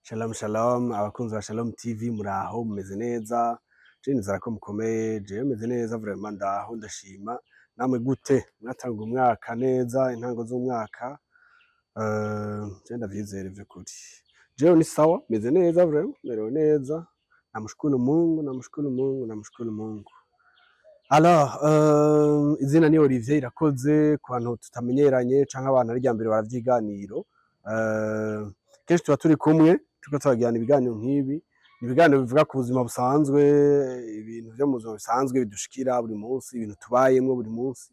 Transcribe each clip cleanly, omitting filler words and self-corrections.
Shalom shalom, abakunzi ba Shalom TV, muraho, mumeze neza? Je nizera ko mukomeye, jewe meze neza vraiment, ndaho ndashima. Namwe gute? Mwatanga umwaka neza, intango z'umwaka? Je ndavyizere vy'ukuri. Jewe ni sawa, meze neza vraiment, merewe neza. Namshukuru Mungu, namshukuru Mungu, namshukuru Mungu. Alors, izina ni Olivier Irakoze ku bantu tutamenyeranye canke abantu ari mbere baravyiganiro. Kenshi tuba turi kumwe turiko turagirana ibiganiro nk'ibi. Ni ibiganiro bivuga ku buzima busanzwe, ibintu vyo mu buzima busanzwe bidushikira buri munsi, ibintu tubayemwo buri munsi.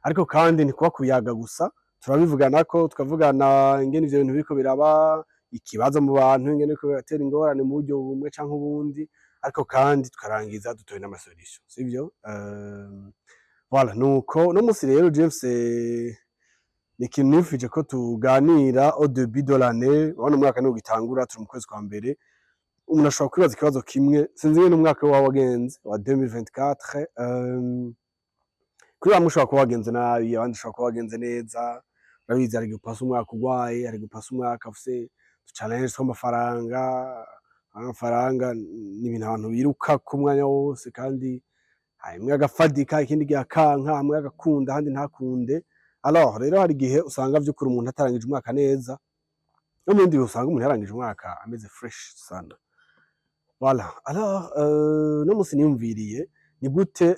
Ariko kandi ntikuba kuyaga gusa, turabivuganako, tukavugana ingene ivyo bintu biriko biraba ikibazo mu bantu, ingene biriko biratera ingorane mu buryo bumwe canke ubundi, ariko kandi tukarangiza dutoye n'ama solution, sivyo? Voilà, nuko uno musi rero James ni ikintu nifuje ko tuganira au début de l'année. Urabona umwaka niwo ugitangura, turi mu kwezi kwa mbere. Umuntu ashobora kwibaza ikibazo kimwe: sinzi ingene umwaka wawe wagenze wa 2024. Kuri bamwe ushobora kuba wagenze nabi, abandi ushobora kuba wagenze neza. Urabizi, hari igihe upasa umwaka urwaye, hari igihe upasa umwaka ufise challenge tw'amafaranga. Amafaranga ni ibintu abantu birukako umwanya wose, kandi hamwe agafadika, ikindi gihe akanka, hamwe agakunda, ahandi ntakunde. Alors rero hari igihe usanga vy'ukuri umuntu atarangije umwaka neza, no mu bindi bihe usanga umuntu yarangije umwaka ameze fresh sana. Voilà. Alors, uno musi niyumviriye ni gute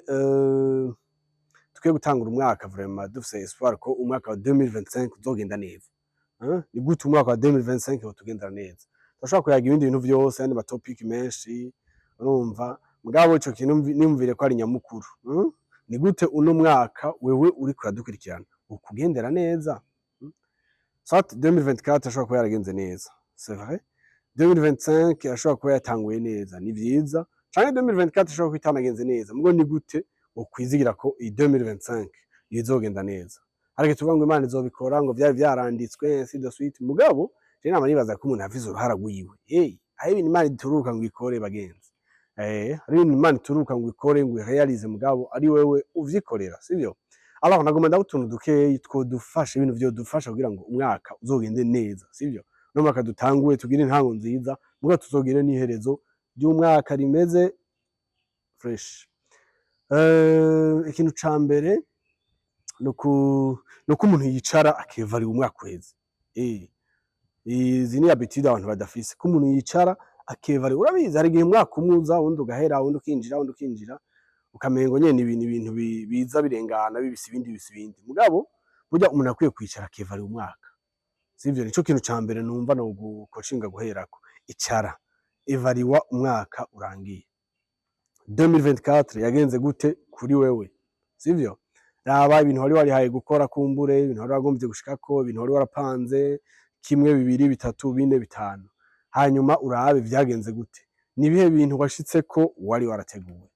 tukwiye gutangura umwaka vraiment dufise espoir ko umwaka wa 2025 uzogenda neza. Hein? Ni gute umwaka wa 2025 wotugendera neza? Turashobora kuyaga ibindi bintu vyose, ayandi ma topic menshi, urumva, mugabo ico kintu niyumvire ko ari nyamukuru. Ni gute uno mwaka wewe uriko uradukurikirana ukugendera neza? Soit 2024 ashobora kuba yaragenze neza, c'est vrai, 2025 ashobora kuba yatanguye neza, ni vyiza, canke 2024 ashobora kuba itanagenze neza, mugo ni gute wokwizigira ko iyi 2025 izogenda neza? Ariko tuvuga ngo Imana izobikora, ngo vyari vyaranditswe, ainsi de suite. Mugabo je nama nibaza ko umuntu afise uruhara rwiwe. Hey, hari ibintu Imana ituruka ngo ikore, bagenzi. Hari ibintu Imana ituruka ngo ikore, ngo irealize, mugabo ari wewe uvyikorera, sivyo? Alors nagomba ndaho utuntu dukeyi twodufasha, ibintu vyodufasha kugira ngo umwaka uzogende neza, sivyo? No mwaka dutanguye tugire intango nziza, mugabo tuzogire n'iherezo ry'umwaka rimeze fresh. Ikintu ca mbere nuko umuntu yicara akevaluwa umwaka uheze. Izi ni habitude abantu badafise, ko umuntu yicara akevaluwa. Urabizi, hari igihe umwaka umwe uza, uwundi ugahera, uwundi ukinjira, uwundi ukinjira, ukamengo nyene ibintu biza birengana, bibisa ibindi, bibisa ibindi. Mugabo burya umuntu akwiye kwicara akevaluwa umwaka, sivyo? Nico kintu ca mbere numva no gukoshinga guherako. Icara, evaluwa umwaka urangiye. 2024 yagenze gute kuri wewe, sivyo? Raba ibintu wari warihaye gukora, kumbure ibintu wari wagomvye gushikako, ibintu wari warapanze, kimwe, bibiri, bitatu, bine, bitanu, hanyuma urabe vyagenze gute, ni ibihe bintu washitseko wari warateguwe.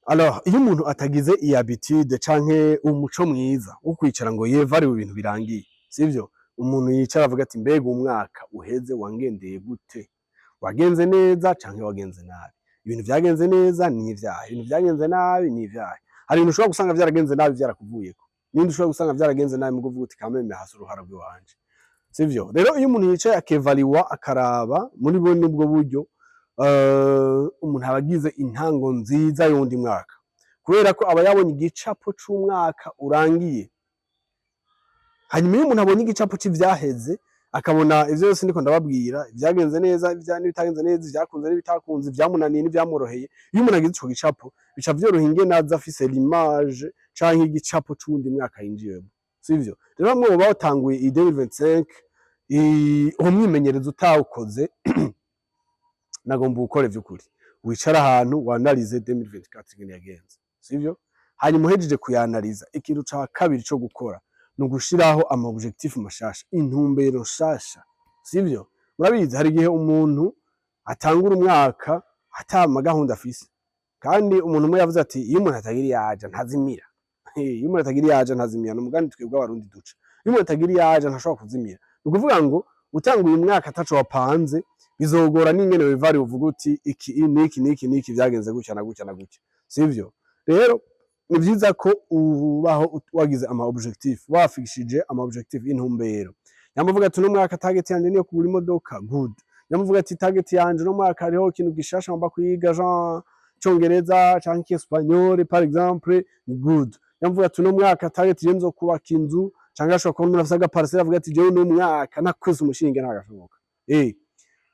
Alors iyo umuntu atagize iyi habitude canke umuco mwiza wo kwicara ngo yevaluwe ibintu birangiye, sivyo? Umuntu yicara avuga ati: "Mbega umwaka uheze wangendeye gute? Wagenze neza canke wagenze nabi? Ibintu vyagenze neza ni ivyahe? Ibintu vyagenze nabi ni ivyahe?" Hari ibintu ushobora gusanga vyaragenze nabi vyarakuvuyeko, n'ibindi ushobora gusanga vyaragenze nabi mugo uvuga uti: "Kameme hasi uruhara rw'iwanje", sivyo? Rero iyo umuntu yicaye akevaluwa, akaraba muri bune ubwo buryo, umuntu aba agize intango nziza y'uwundi mwaka, kubera ko aba yabonye igicapo c'umwaka urangiye. Hanyuma iyo umuntu abonye igicapo c'ivyaheze, akabona ivyo byose ndiko ndababwira, ibyagenze neza, n'ibitagenze neza, ivyakunze n'ibitakunze, ivyamunaniye n'ivyamworoheye, iyo umuntu agize ico gicapo, bica vyoroha ingene aza afise l'image canke igicapo c'uwundi mwaka yinjiyemo, sivyo? Rero bamwe boba batanguye iyi 2025, uwo mwimenyerezo utawukoze, nagomba uwukore vy'ukuri. Wicara ahantu wanalize 2024 ingene yagenze, sivyo? Hanyuma uhejeje kuyanaliza, ikintu ca kabiri co gukora ni ugushiraho ama objectif mashasha, intumbero nshasha, sivyo? Murabizi, hari igihe umuntu atangura umwaka ata magahunda afise. Kandi umuntu umwe yavuze ati: "Iyo umuntu atagira iyo aja ntazimira." Iyo umuntu atagira iyo aja ntazimira, ni umugani twebwe Abarundi duca. Iyo umuntu atagira iyo aja ntashobora kuzimira. Ni ukuvuga ngo utanguye umwaka ataco wapanze, bizogora n'ingene wivari uvuga uti: "Iki niki niki niki vyagenze gutya na gutya na gutya", sivyo? Rero ni vyiza ko ubaho wagize ama objectif, wafishije ama objectif, intumbero. Nyamba uvuga ati: "Uno mwaka target yanje niyo kugura imodoka", good. Nyamuvuga ati target yanje no mwaka hariho ikintu gishasha ngomba kwiga, genre Icongereza canke Espagnol par exemple, ni good. Nyamuvuga ati uno mwaka target je nzokubaka inzu, canke ashobora kuba umuntu afise agaparcelle avuga ati jewe uno mwaka nakoze umushinge ntagashoboka.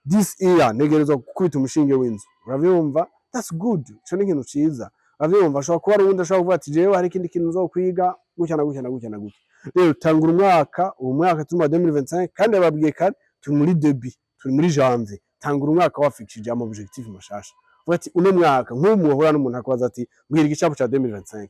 This year ntegerezwa gukubita umushinge w'inzu. Uravyumva? That's good. Ico ni ikintu ciza. Uravyumva? Ashobora kuba ari uwundi ashobora kuvuga ati jewe hari ikindi kintu nzokwiga gutya na gutya na gutya na gutya. Rero tangura umwaka, uwo mwaka turi mu 2025, kandi babwiye kare turi muri début, turi muri janvier. Tangura umwaka wafikishije ama objectif mashasha. Uvuga ati uno mwaka, nk'ubu muhura n'umuntu akabaza ati mbwira igicapo ca 2025.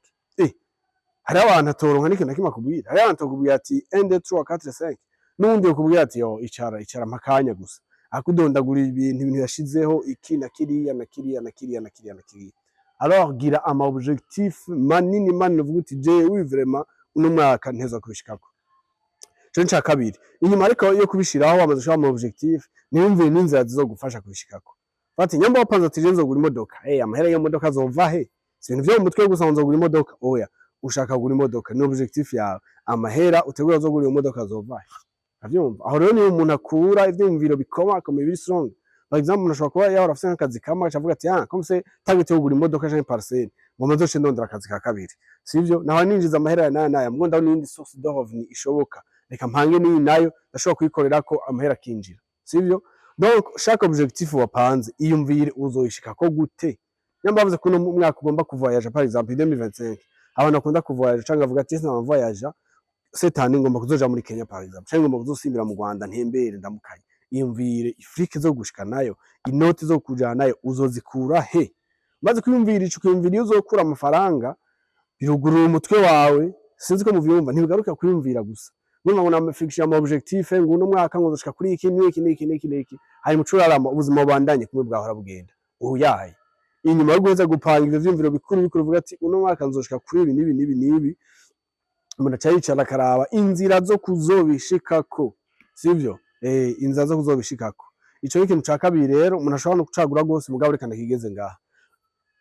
Hariho abantu atoronka n'ikintu na kimwe akubwira. Hariho abantu akubwira ati 1 2 3 4 5. N'uwundi akubwira ati yo icara icara mpakanya gusa. Akudondagura ibintu yashizeho iki na kiriya na kiriya na kiriya na kiriya na kiriya. Alors gira ama objectif manini manini, uvuga uti jewe vraiment uno mwaka nteza kubishikako. Ico ni ica kabiri. Inyuma ariko yo kubishiraho, wamaze gushiraho ama objectif, niyumvire n'inzira zizogufasha kubishikako. Fati nyamba wapanze ati je nzogura imodoka. Amahera y'iyo modoka azova he? Si ibintu vyo mu mutwe gusa ngo nzogura imodoka. Oya, ushaka kugura imodoka, ni objectif yawe. Amahera utegura uzogura iyo modoka azova he? Uravyumva? Aho rero niyo umuntu akura ivyiyumviro bikomakomeye, biri strong. Par exemple, umuntu ashobora kuba yahora afise nk'akazi kamwe, agaca avuga ati ah, comme c'est target yo kugura imodoka canke parcelle, ngomba nzoce ndondera akazi ka kabiri. Sivyo? Naho ninjiza amahera ya naya naya, mbwo ndabona iyindi source de revenu ishoboka. Reka mpange n'iyi nayo ndashobora kuyikorerako amahera akinjira. Sivyo? Donc chaque objectif wapanze, iyumvire uzoyishikako gute. Nyamba bavuze ko uno mwaka ugomba kuvoyager, par exemple 2025, abantu bakunda kuvoyager, canke bavuga ati sinama voyager cette année, ngomba kuzoja muri Kenya par exemple, canke ngomba kuzosimbira mu Rwanda ntembere ndamukanye. Iyumvire ifrike zo gushika nayo, inoti zo kujana nayo uzozikura he? Maze kwiyumvira ico, ukiyumvira iyo uzokura amafaranga, birugurura umutwe wawe. Sinzi ko muvyumva, ntibigaruka kwiyumvira gusa. Urumva ngo nafikishije ama objectif, ngo uno mwaka ngo nzoshika kuri iki n'iki n'iki n'iki n'iki, hanyuma uca urarama, ubuzima bubandanye kumwe bwahora bugenda. Uyaye inyuma yo guheza gupanga ivyo vyiyumviro bikuru bikuru, uvuga ati uno mwaka nzoshika kuri ibi n'ibi n'ibi n'ibi, umuntu aca yicara akaraba inzira zo kuzobishikako. Sivyo? Inzira zo kuzobishikako. Ico ni ikintu ca kabiri. Rero umuntu ashobora no gucagura rwose, mugabo reka ndakigeze ngaha.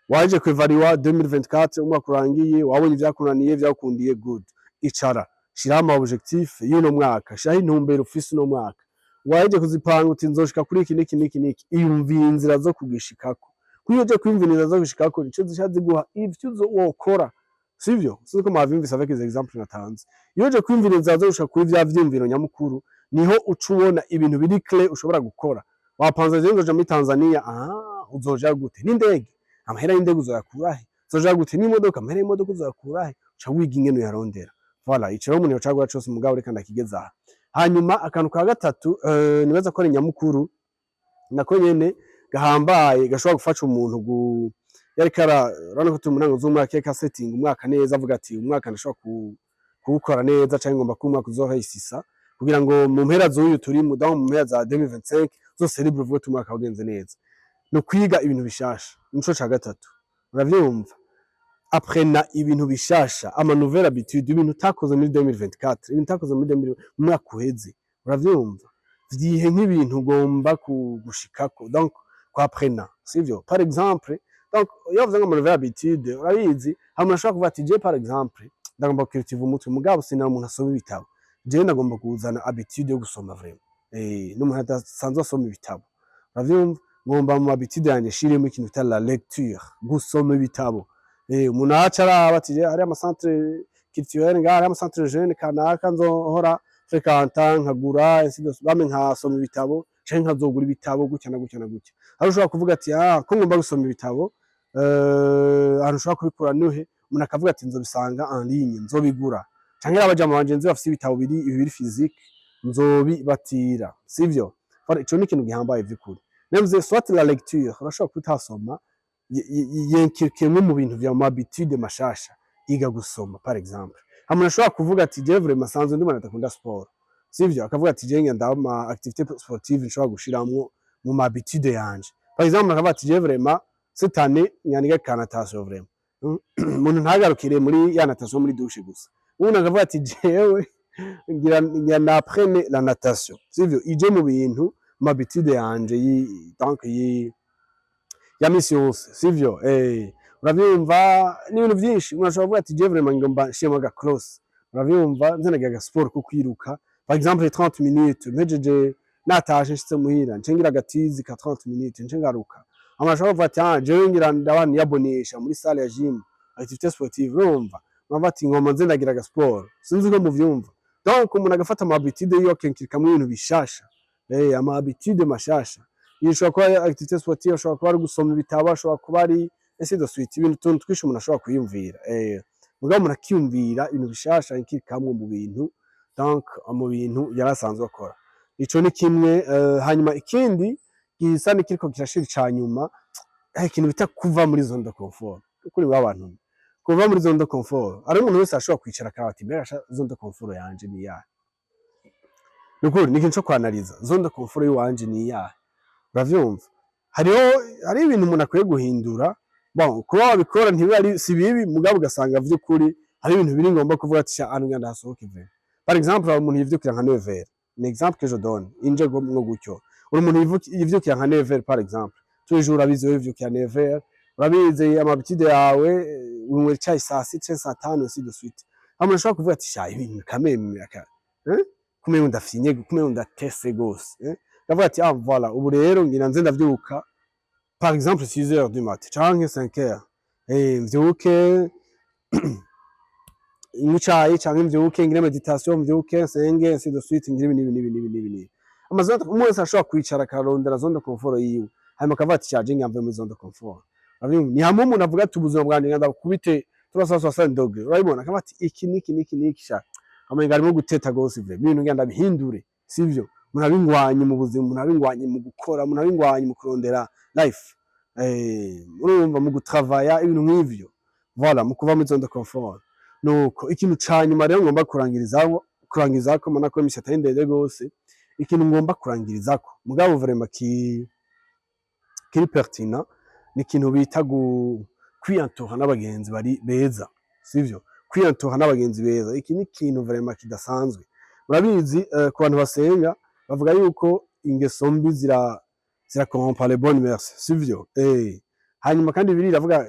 Waje kwevaluer 2024, umwaka urangiye, wabonye ivyakunaniye, vyakundiye, good. Icara, shiraho ama objectif y'uno mwaka, shiraho intumbero ufise uno mwaka. Waje kuzipanga uti nzoshika kuri iki n'iki n'iki n'iki, iyumvira inzira zo kugishikako. Kuko uje kwiyumvira inzira zo gushikako, nico zica ziguha ivyo wokora. Sivyo? Sinzi ko mwavyumvise avec les exemples natanze. Iyo uje kwiyumvira inzira zo gushika kuri vya vyiyumviro nyamukuru, niho uca ubona ibintu biri clé ushobora gukora. Wapanze je nzoja muri Tanzania, ah, uzoja gute? N'indege, amahera y'indege uzoyakura he? Uzoja gute n'imodoka, amahera y'imodoka uzoyakura he? Uca wiga ingene uyarondera. Voilà, ico rero umuntu yocagura cose, mugabo reka ndakigeza aha. Hanyuma akantu ka gatatu, nibaza ko ari nyamukuru nako nyene gahambaye, gashobora gufasha umuntu gu yariko ara, urabona ko turi mu ntango z'umwaka, yariko asetinga umwaka neza, avuga ati umwaka ndashobora kuwukora neza, canke ngomba ko umwaka uzohayisisa kugira ngo mu mpera z'uyu turimo, donc mu mpera za 2025 zose libre, uvuge ati umwaka wagenze neza. No kwiga ibintu bishasha, nico ca gatatu. Uravyumva? Apprena ibintu bishasha, ama nouvelle habitude, ibintu utakoze muri 2024, ibintu utakoze muri 2000, mu mwaka uheze. Uravyumva? Vyihe nk'ibintu ugomba gushikako, donc kwapprena. Sivyo? Par exemple, donc iyo bavuze ngo ama nouvelle habitude, urabizi, hari umuntu ashobora kuvuga ati je par exemple ndagomba cultiver umutwe, mugabo sinari umuntu asoma ibitabo, jewe ndagomba kuzana habitude yo gusoma vraiment. N'umuntu adasanzwe asoma ibitabo, uravyumva, ngomba mu habitude yanje shiremo ikintu bita la lecture, gusoma ibitabo. Umuntu aca araba ati hariya ama centre culturel ngaha, hariya ama centre jeune kanaka nzohora fréquenta, nkagura ainsi de suite, bame nkasoma ibitabo canke nkazogura ibitabo gutya na gutya na gutya. Hari ushobora kuvuga ati ah, ko ngomba gusoma ibitabo, ahantu ushobora kubikura nuhe? Umuntu akavuga ati nzobisanga en ligne, nzobigura, canke abajama banje nzi bafise ibitabo biri ibi biri physique, nzobibatira. Sivyo? Voilà, ico ni ikintu gihambaye vy'ukuri. Nemvuze soit la lecture, urashobora kutasoma, y'inculquer mu bintu vya mu habitude mashasha, iga gusoma par exemple. Hama ashobora kuvuga ati je vraiment sanzwe ndi umuntu adakunda sport. Sivyo? Akavuga ati je ngenda ama activité sportive nshobora gushiramwo mu ma habitude yanje. Par exemple, akavuga ati je vraiment cette année nyaniga ka natation vraiment. Umuntu ntagarukire muri ya natation muri douche gusa. Umuntu akavuga ati jewe ngira n'apprenne la natation. Sivyo? Ije mu bintu mu habitude yanje yi donc yi ya misi yose. Sivyo? Uravyumva, ni ibintu vyinshi. Umuntu ashobora kuvuga ati je vraiment ngomba nshiremo aga cross. Uravyumva, nzanagira aga sport ko kwiruka. Par exemple 30 minutes mpejeje. Natashe, nshitse muhira, nce ngira agatizi ka 30 minutes, nce ngaruka. Amashobora kuvuga ati: "Ah, jewe ngira ndabana niyabonesha muri salle ya gym, activité sportive." Urumva, urumva ati: "Ngoma nze ndagira aga sport." Sinzi ko muvyumva. Donc umuntu agafata ama habitude yiwe, akenkirikamwo ibintu bishasha, ama habitude mashasha. Iyo ishobora kuba ari activité sportive, ashobora kuba ari gusoma ibitabo, ashobora kuba ari ainsi de suite, ibintu tuntu twinshi umuntu ashobora kwiyumvira. Mugabo umuntu akiyumvira ibintu bishasha akirikamwo mu bintu, donc mu bintu yari asanzwe akora. Ico ni kimwe. Hanyuma ikindi gisa n'ikiriko kirashira ica nyuma, ikintu bita kuva muri zone de confort. Ukuri w'abantu, kuva muri zone de confort, ari umuntu wese ashobora kwicara akaba ati: "Mbega zone de confort yanje ni iyahe?" Nukuri ni ikintu co kwanariza: zone de confort yiwanje ni iyahe? Uravyumva, hariho ibintu umuntu akwiye guhindura. Bon, kuba wabikora ntibiba ari si bibi, mugabo ugasanga vy'ukuri hari ibintu biri ngombwa kuvuga ati: "Sha, ahantu ngenda hasohoke vraiment." Par exemple, hari umuntu yivyukira nka 9h, ni exemple que je donne, inje mwo gutyo. Uri umuntu yivyukira nka 9h par exemple, toujours, urabizi wewe wivyukira 9h, urabizi ama habitude yawe, unywera icayi saa sita, saa tanu, ainsi de suite. Hama umuntu ashobora kuvuga ati: "Sha, ibintu kameme aka kumengo ndafyinye, kumengo ndatese gose." Ndavuga ati: "Ah voilà, ubu rero ngira nze ndavyuka par exemple 6 heures du mat canke 5 heures, mvyuke nywe icayi, canke mvyuke ngire méditation, mvyuke nsenge, ainsi de suite, ngire ibi n'ibi n'ibi n'ibi n'ibi n'ibi." Ama zone, umwe wese ashobora kwicara akarondera zone de confort yiwe, hanyuma akavuga ati: "Shaje, ngamve muri zone de confort." Uravyumva? Ni hamwe umuntu avuga ati: "Ubuzima bwanje nganda kubite 360 degrés." Urabibona, akavuga ati: "Iki niki niki niki, sha, amenga arimo guteta gose, vre ibintu ngenda bihindure." Sivyo? Umuntu abingwanye mu buzima, umuntu abingwanye mu gukora, umuntu abingwanye mu kurondera life, urumva, mu gutravaya, ibintu nk'ivyo. Voilà, mu kuva muri zone de confort. Nuko ikintu ca nyuma rero ngomba kurangirizako, mbona ko émission atari ndende gose, ikintu ngomba kurangirizako mugabo vraiment kiri pertinent, ni ikintu bita kwiyantura n'abagenzi bari beza. Sivyo? Kwiyantura n'abagenzi beza, iki ni ikintu vraiment kidasanzwe. Murabizi, ku bantu basenga bavuga yuko ingeso mbi zirakorompa les bonnes mœurs. Sivyo? Hanyuma kandi bibiri iravuga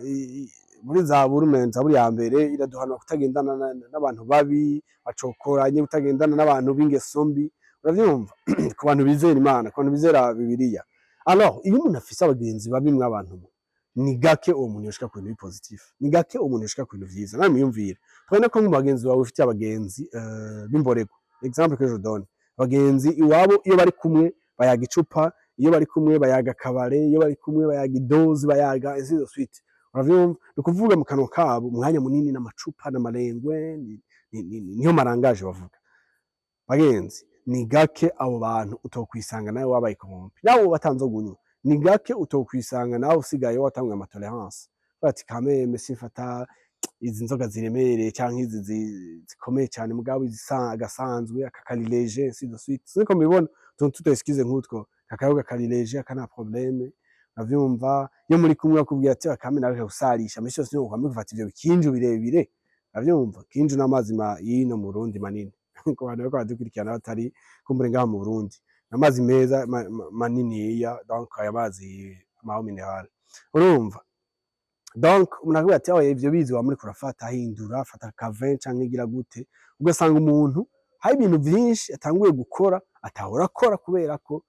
muri Zaburi, umenga Zaburi ya mbere, iraduhanura kutagendana n'abantu babi bacokoranye, kutagendana n'abantu b'ingeso mbi. Uravyumva? Ku bantu bizera Imana, ku bantu bizera Bibiliya. Alors iyo umuntu afise abagenzi babi, mw'abantu mwe, ni gake uwo muntu yoshika ku bintu positif, ni gake uwo muntu yoshika ku bintu vyiza. Nawe mwiyumvire, tubone ko mu bagenzi bawe ufitiye abagenzi b'imborerwa. Exemple que je donne, abagenzi iwabo iyo bari kumwe bayaga icupa, iyo bari kumwe bayaga akabare, iyo bari kumwe bayaga idozi, bayaga ainsi de suite. Uravyumva? Ni ukuvuga mu kanwa kabo umwanya munini n'amacupa n'amarengwe, niyo marangaje bavuga. Bagenzi, ni gake abo bantu utokwisanga nawe wabaye corrompu, nawe batanze gunywa. Ni gake utokwisanga nawe usigaye watanguye ama tolérance, bati: "Kameme simfata izi nzoga ziremereye canke izi zikomeye cyane, mugabo agasanzwe aka kari léger," ainsi de suite. Siniko mubibona? Utuntu tuto excuse nk'utwo, kakayoga kari léger, aka nta problème. Uravyumva? Iyo muri kumwe bakubwira ati: "Akame nawe gusarisha misi yose, niho kwame gufata ivyo bikinju birebire." Uravyumva? Kinju n'amazi y'ino mu Burundi manini, ku bantu bariko baradukurikirana batari kumbure ngaha mu Burundi, amazi meza maniniya, donc aya mazi ma eau minérale. Urumva? Donc umuntu akubwira ati: "Oh, ivyo bizi wa muriko urafata, hindura, fata kavin canke gira gute." Ugasanga umuntu hari ibintu vyinshi atanguye gukora atahora akora kubera ko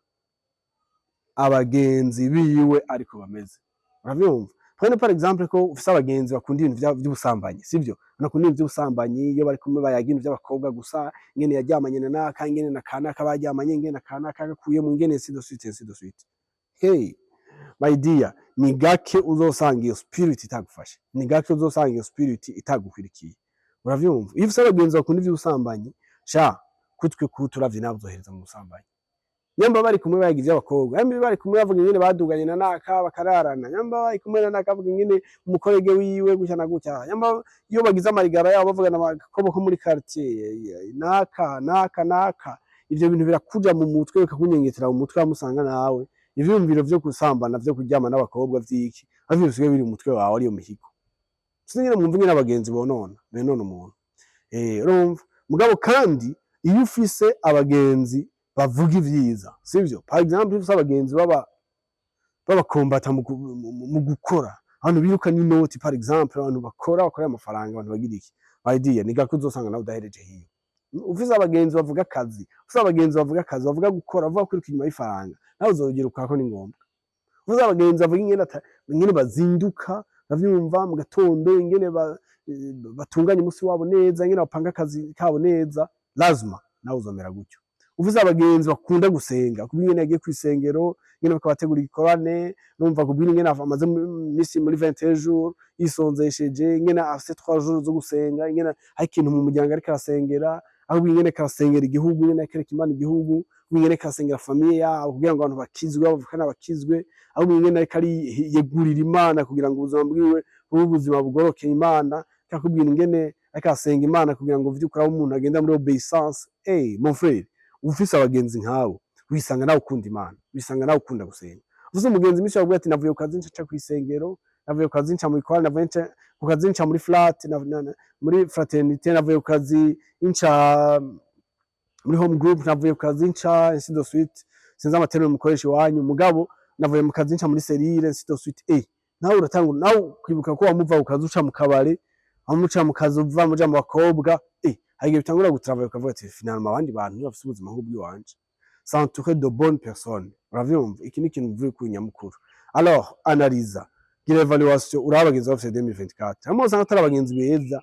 abagenzi biwe ariko bameze. Uravyumva? Prenez par exemple ko ufise abagenzi bakunda ibintu vy'ubusambanyi. Sivyo? Bakunda ibintu vy'ubusambanyi, iyo bari kumwe bayaga ibintu vy'abakobwa gusa, ingene yaryamanye na naka, ingene na kanaka baryamanye, ingene na kanaka gakuyemo, ingene ainsi de suite, ainsi de suite. Hey my dear, ni gake uzosanga iyo spirit itagufashe, ni gake uzosanga iyo spirit itagukwirikiye. Uravyumva? Iyo ufise abagenzi bakunda ivy'ubusambanyi, sha, kutwe kuturavye nawe uzohereza mu busambanyi. Nyamba bari kumwe bayaga ivy'abakobwa, nyamba bari kumwe bavuga ingene baduganye na naka bakararana, nyamba bari kumwe na naka bavuga ingene umukorege wiwe gutya na gutya, nyamba iyo bagize amarigara yabo bavugana agakobo ko muri quartier, naka naka naka, ivyo bintu birakuja mu mutwe, bikakunyengetera mu mutwe, amusanga nawe ivyumviro vyo gusambana, vyo kuryama n'abakobwa, vy'iki, arivyo bisigaye biri mu mutwe wawe, ariyo mihigo. Sinzi nyene mwumva ingene abagenzi bonona, benona umuntu. Urumva? Mugabo kandi iyo ufise abagenzi bavuga ivyiza, sivyo? Par exemple iyo ufise abagenzi baba babakombata mu gukora, abantu birukana inoti, par exemple abantu bakora, bakorera amafaranga, abantu bagira iki, my dear, ni gake uzosanga nawe udahereje hiyo. Ufise abagenzi bavuga akazi, ufise abagenzi bavuga akazi, bavuga gukora, bavuga kwiruka inyuma y'ifaranga, nawe uzogerukako, ni ngombwa. Ufise abagenzi bavuga ingene bazinduka, uravyumva, mu gatondo, ingene batunganya umunsi wabo neza, ingene bapanga akazi kabo neza, lazima nawe uzomera gutyo. Ufise abagenzi bakunda gusenga, kubwira ingene yagiye kw'isengero, ingene bariko barategura igikorane, numva kubwira ingene amaze imisi muri 21 jours yisonzesheje, ingene afise 3 jours zo gusenga, ingene hari ikintu mu muryango ariko arasengera, ahubwo ingene ariko arasengera igihugu, ingene ariko arereka Imana igihugu, ingene ariko arasengera famille yabo kugira ngo abantu bakizwe, abavukana bakizwe, ahubwo ingene ariko ariyegurira Imana kugira ngo ubuzima bwiwe bube ubuzima bugorokeye Imana, akakubwira ingene ariko arasenga Imana kugira ngo vy'ukuri abe umuntu agenda muri obéissance. Hey, mon frère, ufise abagenzi nk'abo, wisanga nawe ukunda Imana, wisanga nawe ukunda gusenga. Ufise umugenzi imisi yakubwira ati: "Navuye ku kazi nca kw'isengero, navuye ku kazi nca mu ikorali, navuye ku kazi nca muri flat, muri fraternité, navuye ku kazi nca muri home group, navuye ku kazi nca ainsi de suite." Sinzi ama termes mukoresha iwanyu, mugabo "navuye mu kazi nca muri cellule", ainsi de suite. Nawe uratanga, nawe kwibuka ko wamuva ku kazi uca mu kabare, wamuca mu kazi uva muja mu bakobwa. Hari igihe bitangura gutravailler, ukavuga ati: "Finalement abandi bantu bafise ubuzima nk'ubwiwanje." S'entourer de bonnes personnes, uravyumva, iki ni ikintu mvuye ku nyamukuru. Alors analysa, gira évaluation, urabe abagenzi bafise 2024. Hamwe usanga atari abagenzi beza,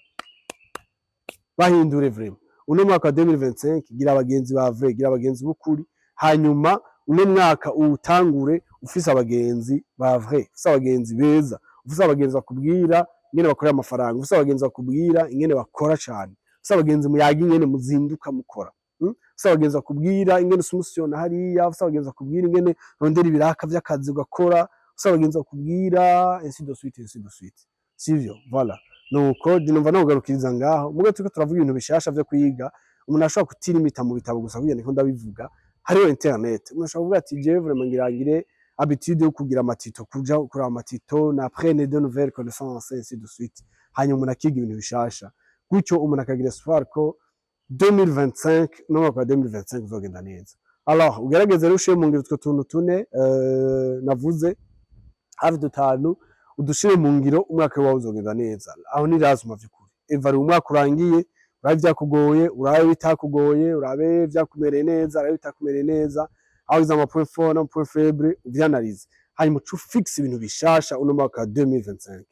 bahindure vraiment. Uno mwaka wa 2025, gira abagenzi ba vrai, gira abagenzi b'ukuri. Hanyuma uno mwaka uwutangure ufise abagenzi ba vrai, ufise abagenzi beza, ufise abagenzi bakubwira ingene bakorera amafaranga, ufise abagenzi bakubwira ingene bakora cane, ufise abagenzi muyaga ingene muzinduka mukora, Ufise abagenzi bakubwira ingene usumusiyona hariya, ufise abagenzi bakubwira ingene rondera ibiraka vy'akazi ugakora, ufise abagenzi bakubwira ainsi de suite, ainsi de suite, sivyo? Voilà, nuko numva nogarukiriza ngaho. Mugo turiko turavuga ibintu bishasha vyo kwiga, umuntu ashobora kutirimita mu bitabo gusa, kugira niko ndabivuga. Hariho internet, umuntu ashobora kuvuga ati: "Jewe vraiment ngira ngire habitude yo kugira ama tuto, kuja kuraba ama tuto, na apprendre de nouvelles connaissances", ainsi de suite. Hanyuma umuntu akiga ibintu bishasha gutyo, umuntu akagira espoir ko 2025, no mwaka wa 2025 uzogenda neza. Alors ugerageze rero ushire mu ngiro utwo tuntu tune, navuze hafi dutanu, udushire mu ngiro, umwaka wawe uzogenda neza. Aho ni lazima vy'ukuri. Évaluer umwaka urangiye, urabe ivyakugoye, urabe bitakugoye, urabe vyakumereye neza, urabe bitakumereye neza, aho ugize ama point fort n'ama point faible, uvyanalize. Hanyuma uce ufixe ibintu bishasha uno mwaka wa 2025,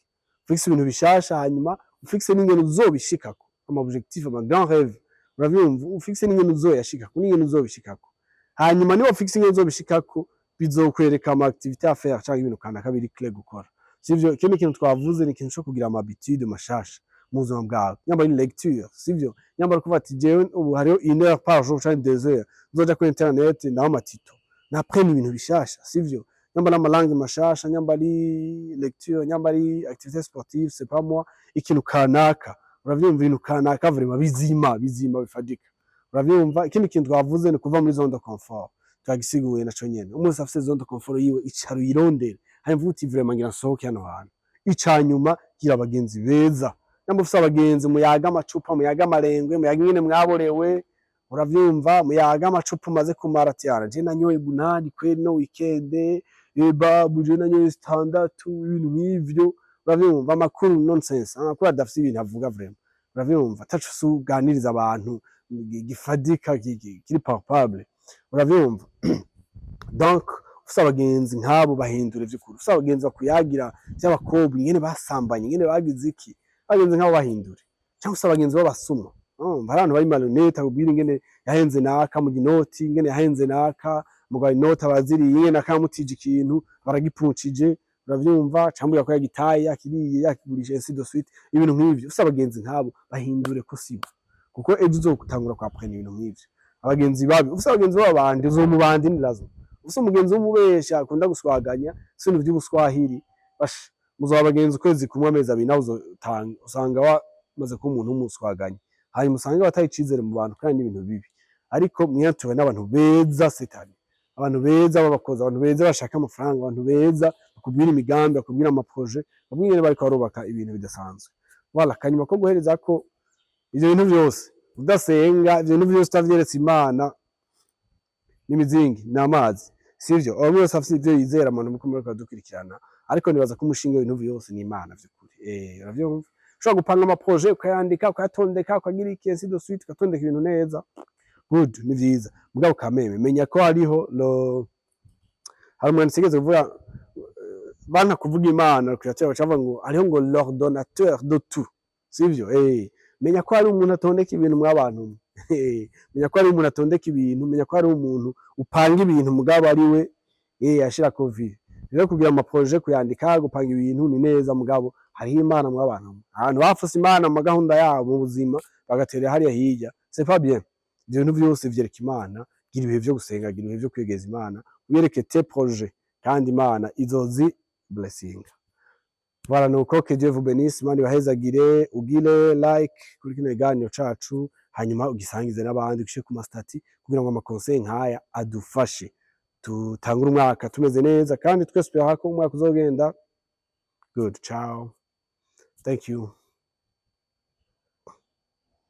ufixe ibintu bishasha, hanyuma ufixe n'ingene uzobishikako, ama objectif, ama grand rêve, uravyumva, ufixe n'ingene uzoyashikako, n'ingene uzobishikako. Hanyuma niba ufixe ingene uzobishikako, bizokwereka ama activité à faire canke ibintu kanaka biri clé gukora, sivyo? Ikindi kintu twavuze ni ikintu co kugira ama habitude mashasha mu buzima bwawe, nyamba ari lecture, sivyo? Nyamba ari kuvuga ati: "Jewe ubu hariho une heure par jour canke 2 heures nzoja kuri internet, naho ama tuto, naprene ibintu bishasha", sivyo? Nyamba n'ama langue mashasha, nyamba ari lecture, nyamba ari activité sportive, c'est pas moi, ikintu kanaka, uravyumva, ibintu kanaka vraiment bizima bizima bifadika, uravyumva. Ikindi kintu twavuze ni kuva muri zone de confort, twagisiguye naco nyene. Umuntu afise zone de confort yiwe, icara uyirondere, hanyuma uvuge uti: "Vraiment ngira nsohoke hano hantu." Icanyuma, gira abagenzi beza. Nyamba ufise abagenzi muyaga amacupa, muyaga amarengwe, muyaga ingene mwaborewe, uravyumva, muyaga amacupa umaze kumara, ati: "Ara je nanyoye bunani kweri no weekend, babu je nanyoye zitandatu", ibintu nk'ivyo, uravyumva, amakuru nonsense, amakuru adafise ibintu avuga vraiment, uravyumva, ataco uganiriza abantu gifadika, kiri palpable, uravyumva. Donc ufise abagenzi nk'abo, bahindura vy'ukuri. Ufise abagenzi bakuyagira vy'abakobwa, ingene basambanye, ingene bagize iki, abagenzi nk'abo bahindure. Cyangwa ufise abagenzi b'abasuma, urumva, hari abantu bari malhonnête, akubwira ingene yahenze naka mu inoti, ingene yahenze naka mugabo inoti abaziriye, ingene naka yamutije ikintu baragipuncije, uravyumva, cyangwa ko yagitaye, yakiriye, yakigurishije, ainsi de suite, ibintu nk'ivyo. Ufise abagenzi nk'abo, bahindure ko sibo, kuko ejo uzotangura kwaprena ibintu nk'ivyo. Abagenzi babi, ufise abagenzi b'abandi uzomubandi, ni lazima. Ufise umugenzi w'umubesha, akunda guswaganya, si ibintu vy'ubuswahili, basha muzoba abagenzi ukwezi kumwe, amezi 2, nawe uzotanga usanga wamaze kuba umuntu w'umuswaganya, hanyuma usange wataye icizere mu bantu, kandi n'ibintu bibi. Ariko mwiyatuwe n'abantu beza setani, abantu beza b'abakozi, abantu beza bashaka amafaranga, abantu beza bakubwira imigambi, bakubwira ama projet, bakubwira ingene bariko barubaka ibintu bidasanzwe. Voilà, kanyuma ko guhereza ko ivyo bintu vyose udasenga, ivyo bintu vyose utavyeretse Imana, n'imizingi ni amazi, sivyo? Bamwe wese afise ivyo yizera, umuntu muko muriko dukurikirana, ariko nibaza ko umushinga w'ibintu vyose ni Imana vy'ukuri, uravyumva. Ushobora gupanga ama projets, ukayandika, ukayatondeka, ukagira iki, ainsi de suite, ugatondeka ibintu neza. Good, ni vyiza. Mugabo kameme menya ko hariho lo hari umwanditsi yigeze kuvuga, banka kuvuga Imana, créateur, baca bavuga ngo hariho ngo l'ordonnateur de tout, sivyo? Menya ko hari umuntu atondeka ibintu mw'abantu. Menya ko hari umuntu atondeka ibintu, menya ko hari umuntu upanga ibintu, mugabo ari we ashira vie. Rero kugira ama projets, kuyandika, gupanga ibintu ni neza, mugabo hariho Imana mw'abantu. Abantu bafuse Imana mu gahunda yabo mu buzima, bagatera hariya hirya, c'est pas bien. Ivyo bintu vyose vyereka Imana. Gira ibihe vyo gusenga, gira ibihe vyo kwegeza Imana, uyereke tes projets, kandi Imana izozi blessing. Voilà, nuko que Dieu vous bénisse, Imana ibahezagire. Ugire like kuri kino kiganiro cacu, hanyuma ugisangize n'abandi, ugishyire ku ma statuts, kugira ngo ama conseils nk'aya adufashe tutangure umwaka tumeze neza, kandi twespera ko umwaka uzogenda good. Ciao, thank you.